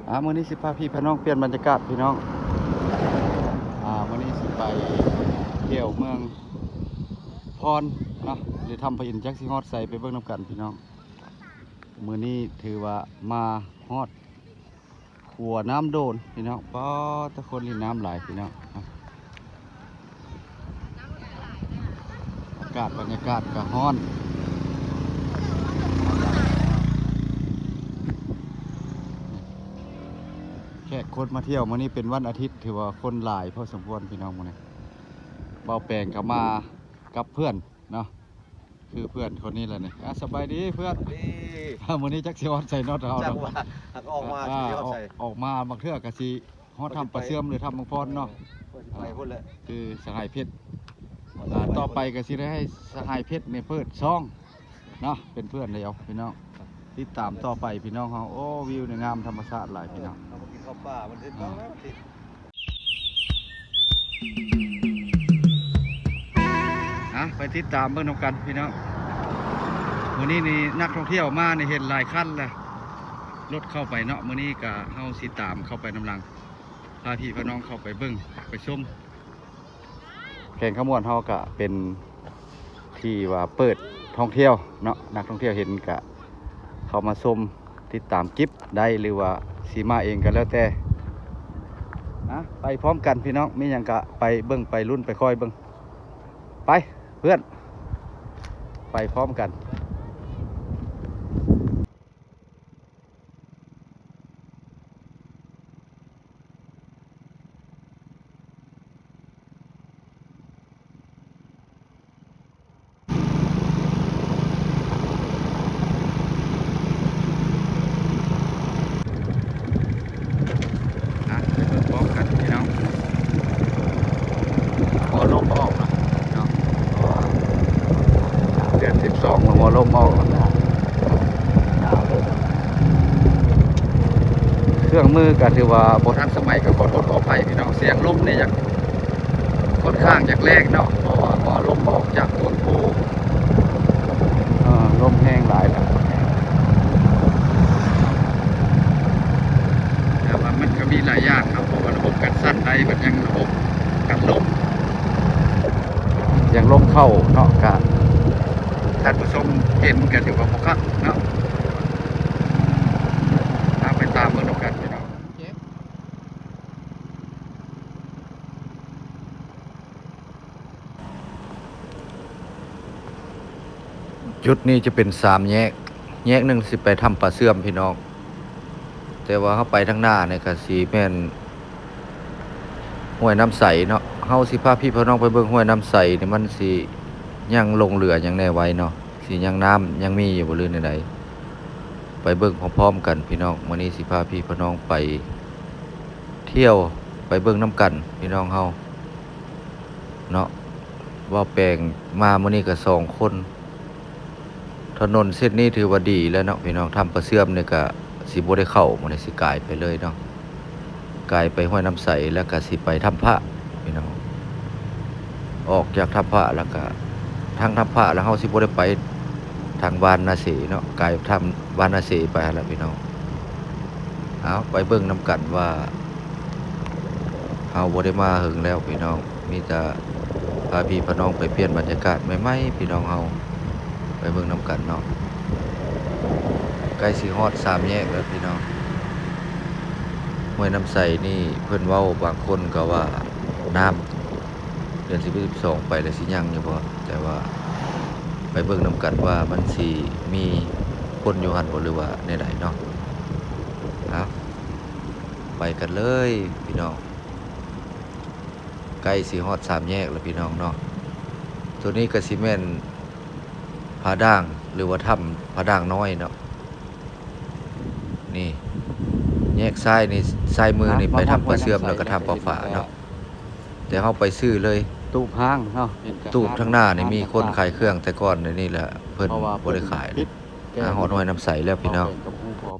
ອ່າ ມື້ນີ້ຊິພາພີ່ພານ້ອງປ່ຽນບັນຍາກາດພີ່ນ້ອງ. ອ່າ ມື້ນີ້ຊິໄປທ່ຽວເມືອງພອນເນາະ ຫຼື ຖ້ຳພະອິນ ຈັກຊິຮອດໃສ ໄປເບິ່ງນຳກັນພີ່ນ້ອງ. ມື້ນີ້ຖືວ່າມາຮອດຂົວນ້ຳໂດນພີ່ນ້ອງ. ປາດ ແຕ່ຄົນຫຼິ້ນນ້ຳຫຼາຍພີ່ນ້ອງ. ອາກາດ ບັນຍາກາດກະຮ້ອນ. ແຂກຄົນມາທ່ຽວມື້ນີ້ເປັນວັນອາທິດ ຖືວ່າຄົນຫຼາຍພໍສົມຄວນພີ່ນ້ອງມື້ນີ້. ເບົາແປງກະມາກັບເພື່ອນເນາະ ຄືເພື່ອນຄົນນີ້ແຫຼະນີ້. ອ່າ ສະບາຍດີເພື່ອນ. ມື້ນີ້ຈັກຊິຮອດໃສເນາະເຮົາເນາະ. ຈັກວ່າ ຫາກອອກມາ ອ່າ ຊິຮອດໃສ ອອກ ອອກມາບາງເທື່ອກະຊິ ຮອດຖ້ຳປາເຊື່ອມ ຫຼື ຖ້ຳເມືອງພອນເນາະ. ເອີ ເພິ່ນຊິໄປພຸ້ນແຫຼະ ຄືສະຫາຍເພັດ. ອ່າ ຕໍ່ໄປກໍຊິໄດ້ໃຫ້ສະຫາຍເພັດນີ້ເປີດຊ່ອງເນາະ ເປັນເພື່ອນແລ້ວພີ່ນ້ອງ. ຕິດຕາມຕໍ່ໄປພີ່ນ້ອງເຮົາ. ໂອ້ ວິວນີ້ງາມ ທຳມະຊາດຫຼາຍພີ່ນ້ອງ. ເຮົາມາກິນເຂົ້າປ່າ ມັນຊິຕ້ອງແລ້ວ ອ່າ ໄປຕິດຕາມເບິ່ງນຳກັນພີ່ນ້ອງ. ມື້ນີ້ນີ້ນັກທ່ອງທ່ຽວມານີ້ເຫັນຫຼາຍຄັນແລ້ວ ລົດເຂົ້າໄປເນາະ. ມື້ນີ້ກະເຮົາຊິຕາມເຂົ້າໄປນຳຫຼັງ ພາພີ່ພານ້ອງເຂົ້າໄປເບິ່ງໄປຊົມ. ແຂວງຄຳມ່ວນເຮົາກະເປັນທີ່ວ່າເປີດທ່ອງທ່ຽວເນາະ ນັກທ່ອງທ່ຽວເຫັນກະເຂົ້າມາຊົມ ຕິດຕາມກິບໄດ້ ຫຼືວ່າຊິມາເອງກະແລ້ວແຕ່. ອ່າ ໄປພ້ອມກັນພີ່ນ້ອງ ມີຫຍັງກະໄປເບິ່ງ ໄປລຸ້ນ ໄປຄອຍເບິ່ງ. ໄປເພື່ອນ ໄປພ້ອມກັນ. ອ່ະ ໄປເບິ່ງພ້ອມກັນພີ່ນ້ອງ. ຫົວລົມອອກແລ້ວເນາະ ເດືອນສິບສອງ ຫົວລົມອອກແລ້ວ. ເຄື່ອງມືກໍຖືວ່າບໍ່ທັນສະໄໝ ກໍຂໍໂທດຂໍອະໄພພີ່ນ້ອງ. ສຽງລົມນີ້ຢາກ ຂ້ອນຂ້າງຢາກແຮງເນາະ ເພາະວ່າ ເພາະວ່າລົມອອກຈາກຕົ້ນໂພ. ເອີ ລົມແຮງຫຼາຍນະ ແຕ່ວ່າມັນກໍມີຫຼາຍຢ່າງເນາະ ເພາະວ່າລະບົບກັນສັ່ນໄດ້ ບັດຍັງລະບົບກັນລົມ ຍັງລົມເຂົ້າເນາະ. ກະທ່ານຜູ້ຊົມເຫັນກໍຖືວ່າບໍ່ຄັກເນາະ. ເອົາ ໄປຕາມເບິ່ງນຳກັນພີ່ນ້ອງ. ຈຸດນີ້ຈະເປັນສາມແຍກ ແຍກໜຶ່ງຊິໄປຖ້ຳປາເຊື່ອມພີ່ນ້ອງ. ແຕ່ວ່າເຮົາໄປທາງໜ້ານີ້ກໍຊິແມ່ນຫ້ວຍນ້ຳໃສເນາະ. ເຮົາຊິພາພີ່ພານ້ອງໄປເບິ່ງຫ້ວຍນ້ຳໃສນີ້ ມັນຊິຍັງຫຼົງເຫຼືອຫຍັງແດ່ໄວ້ເນາະ. ຊິຍັງ ນ້ຳຍັງມີຢູ່ບໍ່ ຫຼືແນວໃດ ໄປເບິ່ງພ້ອມໆກັນພີ່ນ້ອງ. ມື້ນີ້ຊິພາພີ່ພານ້ອງໄປທ່ຽວ ໄປເບິ່ງນຳກັນພີ່ນ້ອງເຮົາເນາະ. ເວົ້າແປງມາມື້ນີ້ກໍສອງຄົນ. ຖະໜົນເສັ້ນນີ້ຖືວ່າດີແລ້ວເນາະພີ່ນ້ອງ. ຖ້ຳປາເຊື່ອມນີ້ກໍຊິບໍ່ໄດ້ເຂົ້າ ມື້ນີ້ຊິກາຍໄປເລີຍເນາະ. ກາຍໄປຫ້ວຍນ້ຳໃສ ແລ້ວກະຊິໄປຖ້ຳພະພີ່ນ້ອງ. ອອກຈາກຖ້ຳພະແລ້ວກະ ທາງຖ້ຳພະແລ້ວເຮົາຊິບໍ່ໄດ້ໄປທາງບ້ານນາເສເນາະ ກາຍຖ້ຳບ້ານນາເສໄປຫັ້ນແຫຼະພີ່ນ້ອງ. ເອົາ ໄປເບິ່ງນຳກັນວ່າ ເຮົາບໍ່ໄດ້ມາເຫິງແລ້ວພີ່ນ້ອງ. ມີແຕ່ພາພີ່ພານ້ອງໄປປ່ຽນບັນຍາກາດໃໝ່ໆ ພີ່ນ້ອງເຮົາ ໄປເບິ່ງນຳກັນເນາະ. ໃກ້ຊິຮອດສາມແຍກແລ້ວພີ່ນ້ອງ. ຫ້ວຍນ້ຳໃສນີ້ເພິ່ນເວົ້າ ບາງຄົນກໍວ່ານ້ຳເດືອນສິບເອັດ ສິບສອງ ໄປແລ້ວຊິຍັງຢູ່ບໍ່ ແຕ່ວ່າໄປເບິ່ງນຳກັນວ່າມັນຊິມີຄົນຢູ່ຫັ້ນບໍ່ ຫຼືວ່າແນວໃດເນາະ. ເອົາ ໄປກັນເລີຍພີ່ນ້ອງ. ໃກ້ຊິຮອດສາມແຍກແລ້ວພີ່ນ້ອງເນາະ. ໂຕນີ້ກໍຊິແມ່ນຜາດ່າງ ຫຼືວ່າຖ້ຳຜາດ່າງນ້ອຍເນາະ. ນີ້ ແຍກຊ້າຍນີ້ ຊ້າຍມືນີ້ ໄປຖ້ຳປາເຊື່ອມ ແລ້ວກໍຖ້ຳປາຝາເນາະ. ແຕ່ເຮົາໄປຊື່ເລີຍ ຕູບຫ້າງເນາະ. ຕູບທາງໜ້ານີ້ມີຄົນຂາຍເຄື່ອງແຕ່ກ່ອນ ດຽວນີ້ລະເພິ່ນບໍ່ໄດ້ຂາຍແລ້ວ. ມາຮອດຫ້ວຍນ້ຳໃສແລ້ວພີ່ນ້ອງ.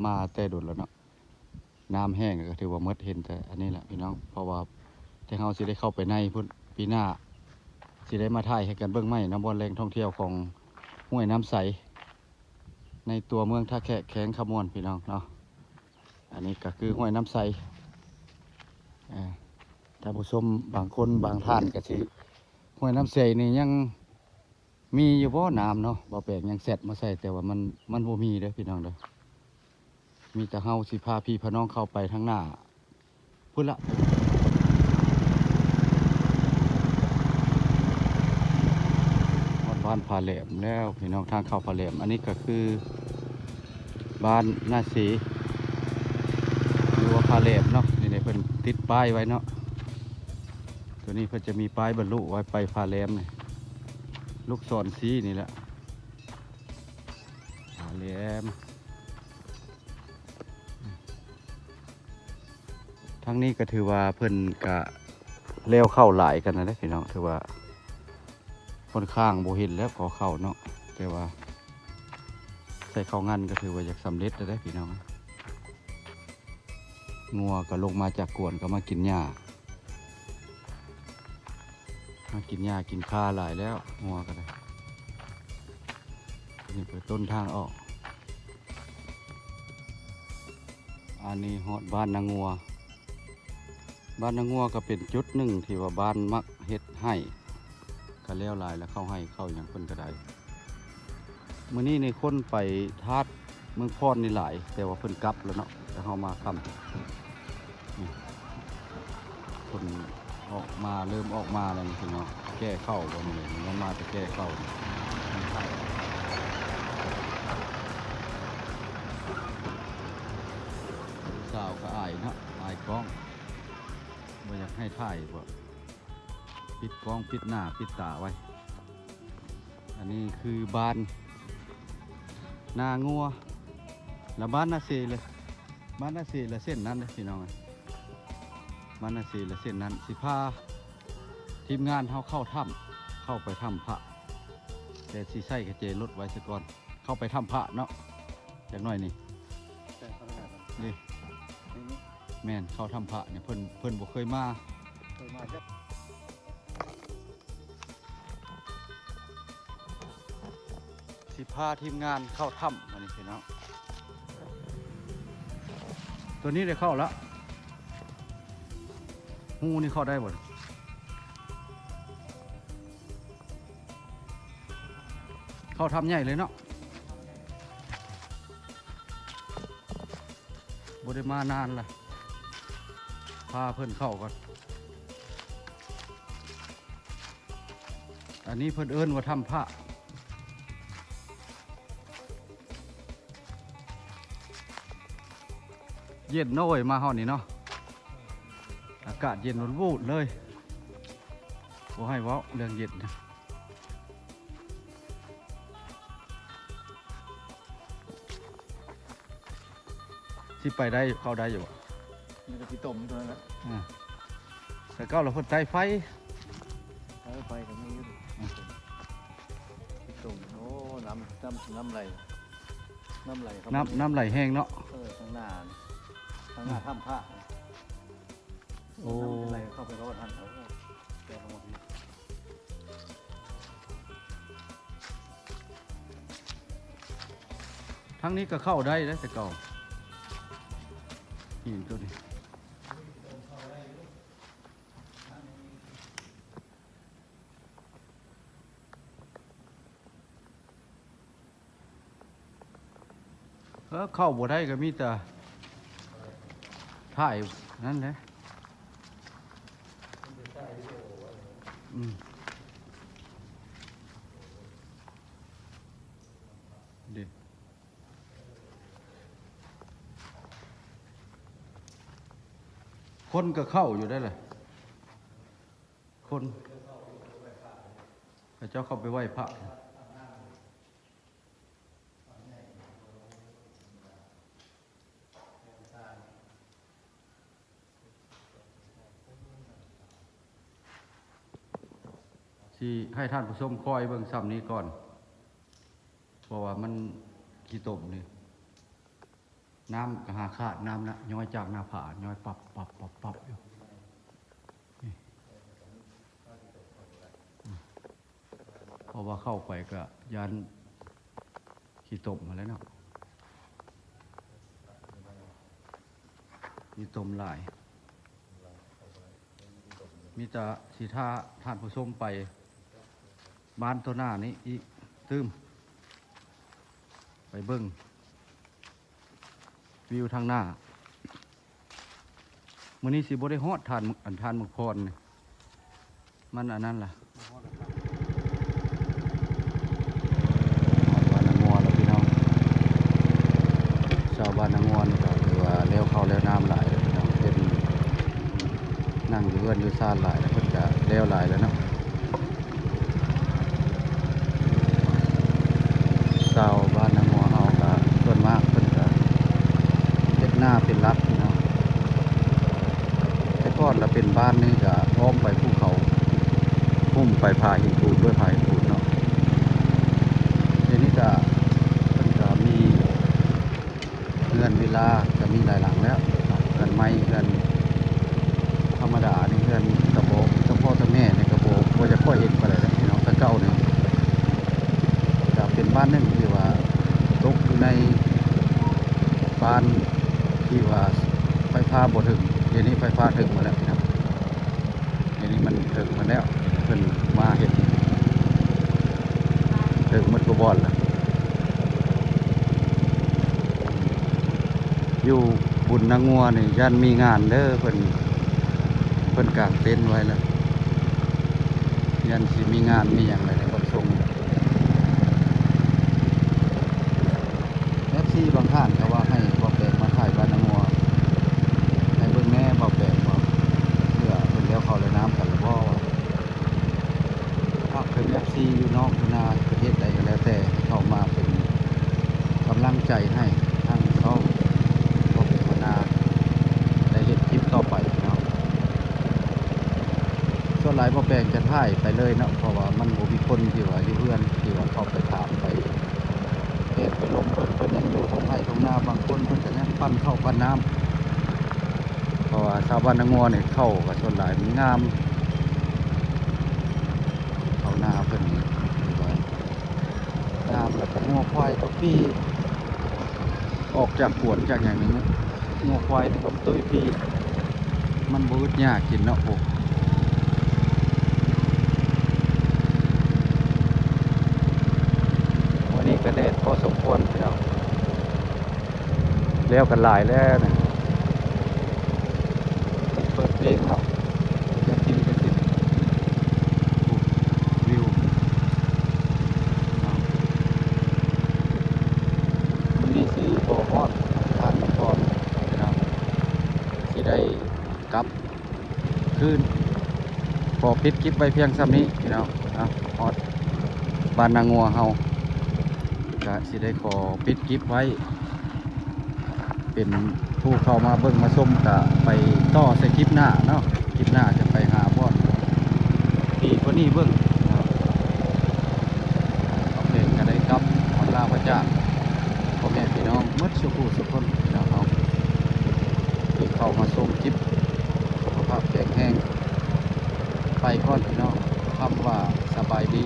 ມາແຕ່ດົນແລ້ວເນາະ. ນ້ຳແຫ້ງກໍຖືວ່າໝົດ ເຫັນແຕ່ອັນນີ້ແຫຼະພີ່ນ້ອງ. ເພາະວ່າແຕ່ເຮົາຊິໄດ້ເຂົ້າໄປໃນພຸ້ນ ປີໜ້າຊິໄດ້ມາຖ່າຍໃຫ້ກັນເບິ່ງໃໝ່ເນາະ ບ່ອນແຫຼ່ງທ່ອງທ່ຽວຂອງຫ້ວຍນ້ຳໃສ ໃນຕົວເມືອງທ່າແຂກ ແຂວງຄຳມ່ວນ ພີ່ນ້ອງເນາະ. ອັນນີ້ກໍຄືຫ້ວຍນ້ຳໃສ. ເອີ ທ່ານຜູ້ຊົມບາງຄົນບາງທ່ານກໍຊິ ຫ້ວຍນ້ຳໃສນີ້ຍັງມີຢູ່ບໍ່ນ້ຳເນາະ? ບໍ່ແປກຍັງແຊັດມາໃສ່ ແຕ່ວ່າມັນ ມັນບໍ່ມີເດີ້ພີ່ນ້ອງເດີ້. ມີແຕ່ເຮົາຊິພາພີ່ພານ້ອງເຂົ້າໄປທາງໜ້າ ພຸ້ນລະ. ຮອດບ້ານຜາແຫຼມແລ້ວພີ່ນ້ອງ, ທາງເຂົ້າຜາແຫຼມ. ອັນນີ້ກໍຄືບ້ານນາເຊ ຫຼືວ່າຜາແຫຼມເນາະ. ນີ້ເດ້ ເພິ່ນຕິດປ້າຍໄວ້ເນາະ, ຕົວນີ້ເພິ່ນຈະມີປ້າຍບັນລຸໄວ້ໄປຜາແຫຼມນີ້ ລູກສອນຊີ້ນີ້ແຫຼະ. ຜາແຫຼມ ທາງນີ້ກໍຖືວ່າເພິ່ນກະແລ້ວເຂົ້າຫຼາຍກັນນະເດ້ພີ່ນ້ອງ, ຖືວ່າຂ້ອນຂ້າງບໍ່ເຫັນແລ້ວກໍເຂົ້າເນາະ, ແຕ່ວ່າໃສ່ເຂົ້າງັນກໍຖືວ່າຢາກສຳເລັດແລ້ວເດ້ພີ່ນ້ອງ. ງົວກໍລົງມາຈາກກວນກໍມາກິນຫຍ້າ ຫາກິນຫຍ້າກິນຄາຫຼາຍແລ້ວ ງົວກໍໄດ້. ນີ້ເປີດຕົ້ນທາງອອກ. ອັນນີ້ຮອດບ້ານນາງົວ. ບ້ານນາງົວກໍເປັນຈຸດໜຶ່ງທີ່ວ່າບ້ານມັກເຮັດໄຮ່ ກໍແລ້ວຫຼາຍແລ້ວ, ເຂົ້າໄຮ່ເຂົ້າຫຍັງເພິ່ນກໍໄດ້. ມື້ນີ້ນີ້ຄົນໄປທາດເມືອງພອນນີ້ຫຼາຍ, ແຕ່ວ່າເພິ່ນກັບແລ້ວເນາະ, ແຕ່ເຮົາມາຄ່ຳ. ນີ້ ເພິ່ນອອກມາ ເລີ່ມອອກມາແລ້ວນີ້ພີ່ນ້ອງ, ແກ່ເຂົ້າບໍ່ນີ້ເລີຍ, ຍັງມາແຕ່ແກ່ເຂົ້ານີ້. ສາວກໍອາຍເນາະ, ອາຍກ້ອງ, ບໍ່ຢາກໃຫ້ຖ່າຍ ບໍ່ ປິດກ້ອງ ປິດໜ້າ ປິດຕາໄວ້. ອັນນີ້ຄືບ້ານນາງົວ ແລະ ບ້ານນາເຊເລີຍ, ບ້ານນາເຊລະເສັ້ນນັ້ນເດ້ພີ່ນ້ອງເອີຍ, ບ້ານນາເຊລະເສັ້ນນັ້ນ. ຊິພາທີມງານເຮົາເຂົ້າຖ້ຳ ເຂົ້າໄປຖ້ຳພະ, ແຕ່ຊິໃສ່ກະເຈລົດໄວ້ຊະກ່ອນ. ເຂົ້າໄປຖ້ຳພະເນາະ ຈັກໜ້ອຍນີ້. ແມ່ນ ເຂົ້າຖ້ຳພະນີ້ ເພິ່ນ ເພິ່ນບໍ່ເຄີຍມາ. ຊິພາທີມງານເຂົ້າຖ້ຳ ອັນນີ້ພີ່ນ້ອງ. ຕົວນີ້ໄດ້ເຂົ້າລະ, ຮູນີ້ເຂົ້າໄດ້ບໍ່? ເຂົ້າຖ້ຳໃຫຍ່ເລີຍເນາະ. ບໍ່ໄດ້ມານານລະ, ພາເພິ່ນເຂົ້າກ່ອນ. ອັນນີ້ເພິ່ນເອີ້ນວ່າຖ້ຳພະ. ເຢັນເນາະເວີຍ ມາຮອດນີ້ເນາະ, ອາກາດເຢັນວູດເລີຍ, ບໍ່ໃຫ້ເວົ້າເລື່ອງເຢັນນະ. ຊິໄປໄດ້ ເຂົ້າໄດ້ຢູ່ບໍ່? ມີແຕ່ຂີ້ຕົມເທົ່ານັ້ນແຫຼະ. ອາ ແຕ່ເກົ່າລະເພິ່ນໃຊ້ໄຟ. ເອີ ໄຟກໍມີຢູ່. ອາ ຂີ້ຕົມ. ໂອ້ ນ້ຳ ນ້ຳ ນ້ຳໄຫຼ ນ້ຳໄຫຼເຂົ້າມາ. ນ້ຳ ນ້ຳໄຫຼແຮງເນາະ. ເອີ ທາງໜ້າ ທາງໜ້າຖ້ຳພະ. ໂອ້ ນ້ຳໄຫຼເຂົ້າໄປຮອດຫັ້ນ. ໂອ້ ແຕ່ລະໝົດນີ້ ທາງນີ້ກໍເຂົ້າໄດ້ເດ້ ແຕ່ເກົ່າ ຫີນຕົວນີ້. ເອີ ເຂົ້າບໍ່ໄດ້ກໍມີແຕ່ຖ່າຍນັ້ນແຫຼະ. ອືມ ເດ້ ຄົນກໍເຂົ້າຢູ່ໄດ້ລະ. ຄົນ ເຂົາເຈົ້າເຂົ້າໄປໄຫວ້ພະ. ຊິໃຫ້ທ່ານຜູ້ຊົມຄອຍເບິ່ງຊ່ຳນີ້ກ່ອນ ເພາະວ່າມັນຂີ້ຕົມນີ້. ນ້ຳກໍຫາຂາດ ນ້ຳນະ ຍ້ອຍຈາກໜ້າຜາ ຍ້ອຍປັບໆໆໆຢູ່ນີ້. ເພາະວ່າເຂົ້າໄປກໍຢ້ານຂີ້ຕົມຫັ້ນແຫຼະເນາະ. ມີຕົມຫຼາຍ. ມີແຕ່ຊິພາທ່ານຜູ້ຊົມໄປບ້ານຕໍ່ໜ້ານີ້ອີກຕື່ມ ໄປເບິ່ງວິວທາງໜ້າ. ມື້ນີ້ຊິບໍ່ໄດ້ຮອດທ່ານ ອັນທ່ານໝາກພອນນີ້ ມັນອັນນັ້ນລະ ບ້ານນາງົວລະພີ່ນ້ອງ. ຊາວບ້ານນາງົວນີ້ກໍຖືວ່າແລ້ວເຂົ້າແລ້ວນ້ຳຫຼາຍລະພີ່ນ້ອງ ເປັນ ນັ່ງຢູ່ເຮືອນຢູ່ຊານຫຼາຍ ເພິ່ນກະແລ້ວຫຼາຍແລ້ວເນາະ. ຊາວບ້ານນາງົວເຮົາກະສ່ວນມາກເພິ່ນກະເຮັດນາເປັນຫຼັກເນາະ. ແຕ່ກ່ອນລະເປັນບ້ານນີ້ກະອ້ອມໄປພູເຂົາ ຫຸ້ມໄປຜາຫີນປູນ ດ້ວຍຜາຫີນປູນເນາະ. ດຽວນີ້ກະ ເພິ່ນກະມີ ເຮືອນວິລາກໍມີຫຼາຍຫຼັງແລ້ວ ເຮືອນໄມ້ ເຮືອນທຳມະດານີ້ ເຮືອນກະບໍ່ ເຈົ້າພໍ່ເຈົ້າແມ່ນີ້ກະບໍ່ ບໍ່ຢາກຄ່ອຍເຫັນປານໃດເດ້ພີ່ນ້ອງ. ແຕ່ເກົ່ານີ້ກະເປັນບ້ານໜຶ່ງທີ່ວ່າຕົກຢູ່ໃນບ້ານທີ່ວ່າໄຟຟ້າບໍ່ເຖິງ. ດຽວນີ້ໄຟຟ້າເຖິງໝົດແລ້ວພີ່ນ້ອງ. ດຽວນີ້ມັນເຖິງໝົດແລ້ວ ເພິ່ນມາເຮັດ ເຖິງໝົດທຸກບ່ອນລະ. ຢູ່ບຸນນາງົວນີ້ຢ້ານມີງານເດີ ເພິ່ນ ເພິ່ນກາງເຕັນໄວ້ລະ ຢ້ານຊິມີງານມີຫຍັງລະ ເພິ່ນສົ່ງ. ເອັຟຊີບາງທ່ານກໍວ່າໃຫ້ບ່າວແປງມາຖ່າຍບ້ານນາງົວໃຫ້ເບິ່ງແດ່ ບ່າວແປງວ່າເພື່ອເພິ່ນແລ້ວເຂົ້າແລ້ວນ້ຳກັນລະບໍ່. ຝາກເຖິງເອັຟຊີຢູ່ນອກຢູ່ນາ ປະເທດໃດກໍແລ້ວແຕ່ ໃຫ້ເຂົ້າມາເປັນກຳລັງໃຈໃຫ້ທາງຊ່ອງ ບ່າວແປງ ບ້ານນາ ໄດ້ເຮັດຄລິບຕໍ່ໄປເນາະ. ສ່ວນຫຼາຍບ່າວແປງຈະຖ່າຍໄປເລີຍເນາະ ເພາະວ່າມັນບໍ່ມີຄົນທີ່ວ່າຢູ່ເຮືອນ ທີ່ວ່າເຂົ້າໄປຖາມໄປ ແບບໄປລົມເພິ່ນ ເພິ່ນຍັງຢູ່ທົ່ງໄຮ່ທົ່ງນາ ບາງຄົນເພິ່ນກໍຍັງປັ່ນເຂົ້າປັ່ນນ້ຳ ເພາະວ່າຊາວບ້ານນາງົວນີ້ເຂົ້າກໍສ່ວນຫຼາຍມັນງາມ ເຂົ້ານາເພິ່ນນີ້ ງາມ ແລ້ວກໍງົວຄວາຍກໍປີ້ ອອກຈາກກວນຈາກຫຍັງນີ້ ງົວຄວາຍນີ້ກໍຕຸ້ຍພີ້ ມັນບໍ່ອຶດຍາກກິນເນາະ. ໂອ້ ມື້ນີ້ກໍແດດພໍສົມຄວນພີ່ນ້ອງ ແລ້ວກັນຫຼາຍແລ້ວນະ. ເປີດເພງເນາະ ຢາກກິນກໍກິນ ວິວເນາະ. ມື້ນີ້ຊິບໍ່ຮອດທາງກ່ອນພີ່ນ້ອງ ຊິໄດ້ກັບຄືນ. ຂໍປິດຄລິບໄວ້ພຽງສ່ຳນີ້ພີ່ນ້ອງເນາະ. ຮອດບ້ານນາງົວເຮົາ ກະຊິໄດ້ຂໍປິດຄລິບໄວ້ ເປັນຜູ້ເຂົ້າມາເບິ່ງມາຊົມ ກະໄປຕໍ່ໃສ່ຄລິບໜ້າເນາະ. ຄລິບໜ້າຈະໄປຫາບ່ອນດີກວ່ານີ້ເບິ່ງເນາະ. ເຮົາເອງກະໄດ້ກັບອຳລາພາຈາກພໍ່ແມ່ພີ່ນ້ອງໝົດສູ່ຜູ້ສູ່ຄົນເນາະ ທີ່ເຂົ້າມາຊົມຄລິບ ສຸຂະພາບແຂງແຮງ ໄປກ່ອນພີ່ນ້ອງ ຄຳວ່າສະບາຍດີ.